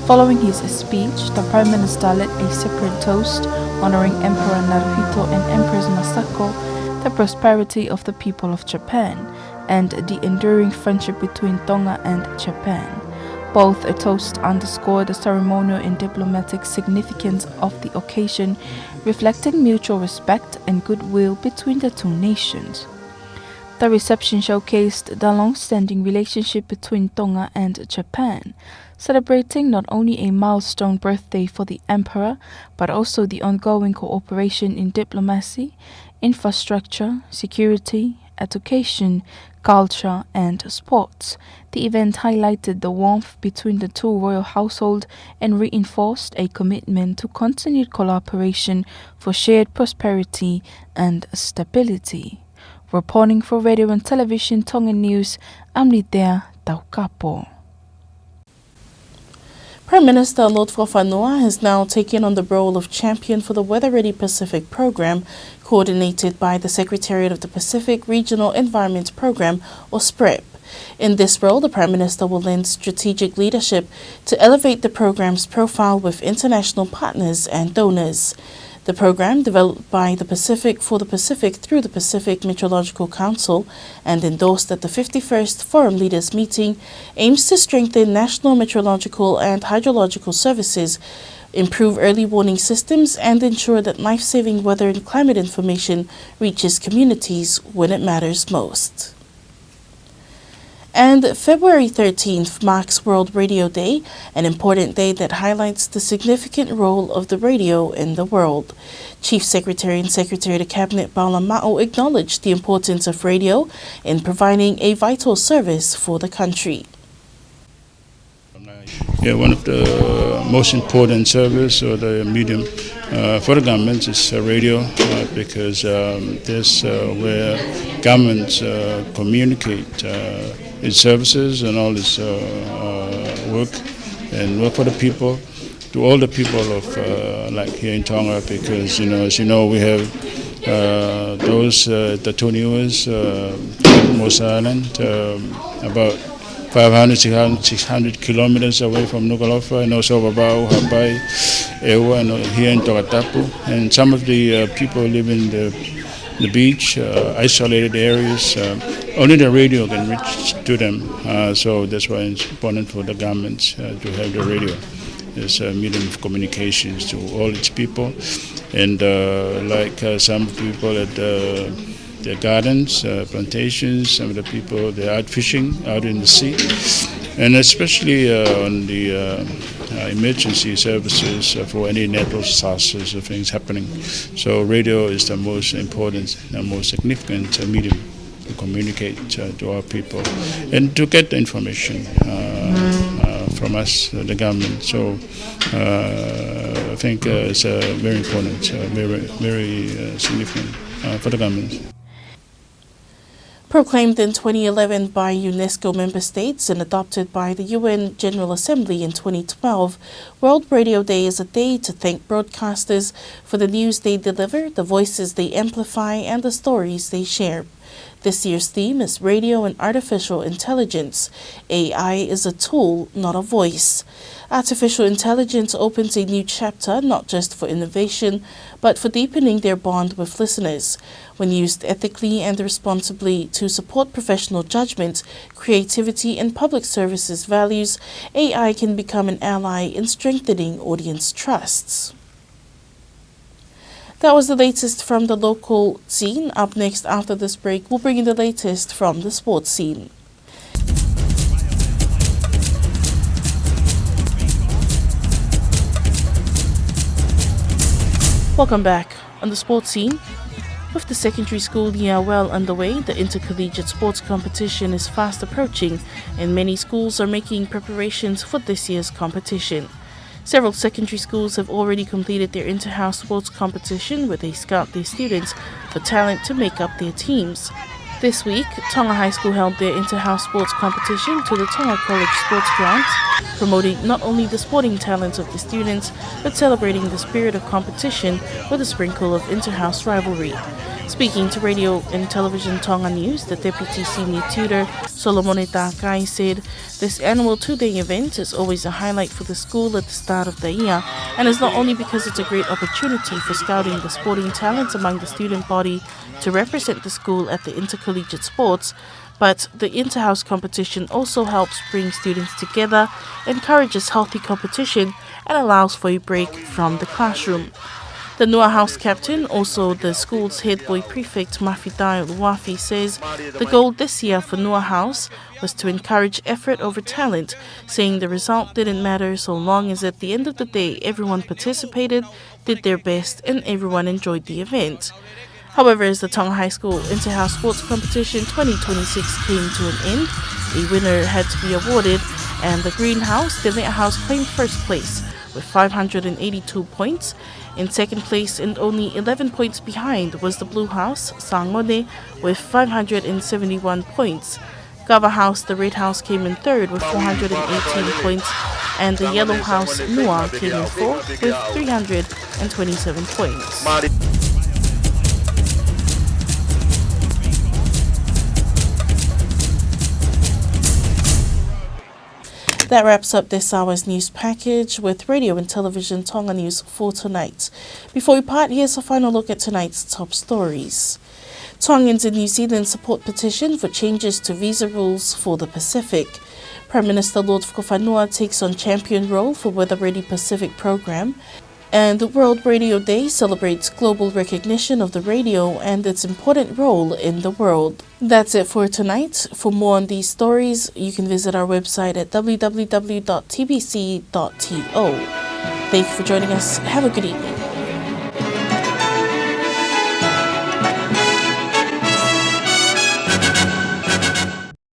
Following his speech, the Prime Minister led a separate toast honoring Emperor Naruhito and Empress Masako, the prosperity of the people of Japan, and the enduring friendship between Tonga and Japan. Both toasts underscore the ceremonial and diplomatic significance of the occasion, reflecting mutual respect and goodwill between the two nations. The reception showcased the long-standing relationship between Tonga and Japan, celebrating not only a milestone birthday for the Emperor, but also the ongoing cooperation in diplomacy, infrastructure, security, education, culture, and sports. The event highlighted the warmth between the two royal households and reinforced a commitment to continued collaboration for shared prosperity and stability. Reporting for Radio and Television Tonga News, I'm Litea Taukapo. Prime Minister Lord Fakafanua has now taken on the role of champion for the Weather Ready Pacific program, coordinated by the Secretariat of the Pacific Regional Environment Program, or SPREP. In this role, the Prime Minister will lend strategic leadership to elevate the program's profile with international partners and donors. The program, developed by the Pacific for the Pacific through the Pacific Meteorological Council and endorsed at the fifty-first Forum Leaders Meeting, aims to strengthen national meteorological and hydrological services, improve early warning systems, and ensure that life-saving weather and climate information reaches communities when it matters most. And February thirteenth marks World Radio Day, an important day that highlights the significant role of the radio in the world. Chief Secretary and Secretary to Cabinet Paula Ma'u acknowledged the importance of radio in providing a vital service for the country. Yeah, one of the most important service or the medium, uh, for the government is, uh, radio, uh, because, um, this, uh, where governments, uh, communicate, uh, its services and all its, uh, uh, work and work for the people, to all the people of, uh, like, here in Tonga, because, you know, as you know, we have, uh, those, uh, the Tony Ues, uh, Mosa Island, um, about five hundred, six hundred, six hundred kilometers away from Nuku'alofa, and also Vavaʻu, Haʻapai, ʻEua, and here in Tongatapu. And some of the, uh, people live in the, the beach, uh, isolated areas. Uh, only the radio can reach to them. Uh, so that's why it's important for the governments, uh, to have the radio as a medium of communications to all its people. And, uh, like, uh, some people at the, the gardens, uh, plantations, some of the people, they're out fishing out in the sea. And especially, uh, on the, uh, uh, emergency services, uh, for any natural disasters or things happening. So radio is the most important and most significant, uh, medium to communicate, uh, to our people and to get the information, uh, uh, from us, uh, the government. So, uh, I think, uh, it's, uh, very important, uh, very, very, uh, significant, uh, for the government. Proclaimed in twenty eleven by UNESCO member states and adopted by the U N General Assembly in twenty twelve, World Radio Day is a day to thank broadcasters for the news they deliver, the voices they amplify, and the stories they share. This year's theme is Radio and Artificial Intelligence. A I is a tool, not a voice. Artificial intelligence opens a new chapter, not just for innovation, but for deepening their bond with listeners. When used ethically and responsibly to support professional judgment, creativity, and public services values, A I can become an ally in strengthening audience trusts. That was the latest from the local scene. Up next, after this break, we'll bring you the latest from the sports scene. Welcome back. On the sports scene, with the secondary school year well underway, the intercollegiate sports competition is fast approaching, and many schools are making preparations for this year's competition. Several secondary schools have already completed their inter-house sports competition, where they scout their students for talent to make up their teams. This week, Tonga High School held their inter-house sports competition to the Tonga College Sports Grounds, promoting not only the sporting talents of the students, but celebrating the spirit of competition with a sprinkle of inter-house rivalry. Speaking to Radio and Television Tonga News, the Deputy Senior Tutor, Solomone Takai, said this annual two-day event is always a highlight for the school at the start of the year, and is not only because it's a great opportunity for scouting the sporting talents among the student body to represent the school at the intercollegiate sports, but the inter-house competition also helps bring students together, encourages healthy competition, and allows for a break from the classroom. The Nua House captain, also the school's head boy prefect, Mafitai Uluafi, says the goal this year for Nua House was to encourage effort over talent, saying the result didn't matter so long as at the end of the day everyone participated, did their best, and everyone enjoyed the event. However, as the Tonga High School Inter-House Sports Competition twenty twenty-six came to an end, a winner had to be awarded, and the Greenhouse, the House, claimed first place with five hundred eighty-two points. In second place and only eleven points behind was the Blue House, Sangone, with five hundred seventy-one points. Kava House, the Red House, came in third with four hundred eighteen points, and the Yellow House, Nua, came in fourth with three hundred twenty-seven points. That wraps up this hour's news package with Radio and Television Tonga News for tonight. Before we part, here's a final look at tonight's top stories. Tongans in New Zealand support petition for changes to visa rules for the Pacific. Prime Minister Lord Fukufanua takes on champion role for Weather Ready Pacific program. And World Radio Day celebrates global recognition of the radio and its important role in the world. That's it for tonight. For more on these stories, you can visit our website at w w w dot t b c dot t o. Thank you for joining us. Have a good evening.